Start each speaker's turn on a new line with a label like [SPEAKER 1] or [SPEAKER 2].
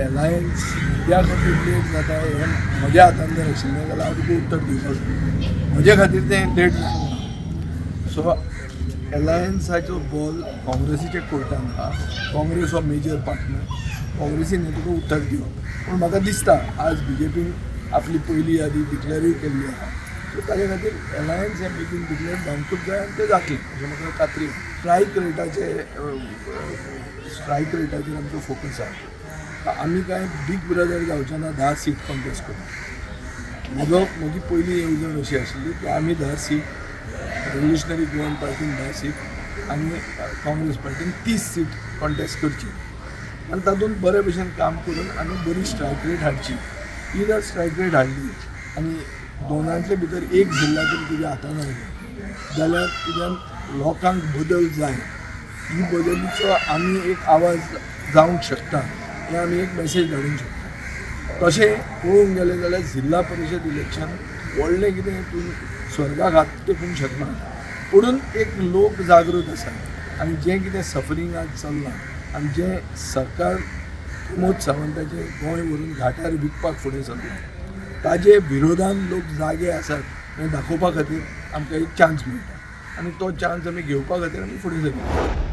[SPEAKER 1] Alliance कित्या खातीर late जाता हें म्हज्या हातान जर आशिल्लें जाल्यार हांव तुका उत्तर दिवपाक शकता. म्हजे खातीर तें लेट जावंक ना. सो एलायन्साचो बॉल काँग्रेसीच्या कोर्टान आहा. काँग्रेस हो मेजर पार्टनर, काँग्रेसीन हें तुका उत्तर दिवप. पूण म्हाका दिसता आज बीजेपीन आपली पयली यादी डिक्लेरूय केल्ली आहा. सो ताजे खातीर एलायन्स हें बेगीन डिक्लेर जावंकूच जाय आनी तें जातलें अशें म्हाका खात्री आहा. स्ट्रायक रेटाचेर आमचो फोकस आहा. आमी कांय बीग ब्रदर जावचे ना 10 सीट कॉन्टेस्ट करून. म्हजी पयली येवजण अशी आशिल्ली की आमी 10 सीट, रेव्होल्युशनरी गोवन पार्टीन 10 सीट आनी काँग्रेस पार्टीन 30 सीट कॉन्टेस्ट करची आनी तातूंत बरे भशेन काम करून आमी बरी स्ट्रायक रेट हाडची. ही जर स्ट्रायक रेट हाडली आनी दोनांतले भितर एक जिल्ला जर तुज्या हातान आयलो जाल्यार तुज्यान लोकांक बदल जाय, ही बदलीचो आमी एक आवाज जावंक शकता, हें आमी एक मॅसेज धाडूंक शकता. तशें पळोवंक गेलें जाल्यार जिल्ला परिशद इलेक्शन व्हडलें कितें तूं स्वर्गाक हात तेकूंक शकना, पुणून एक लोक जागृत आसा आनी जें कितें सफरींग आज चल्लां आनी जें सरकार प्रमोद सावंताचें गोंय व्हरून घाटार विकपाक फुडें सरलां ताजे विरोधान लोक जागे आसात हें दाखोवपा खातीर आमकां एक चान्स मेळटा आनी तो चान्स आमी घेवपा खातीर आमी फुडें सरले.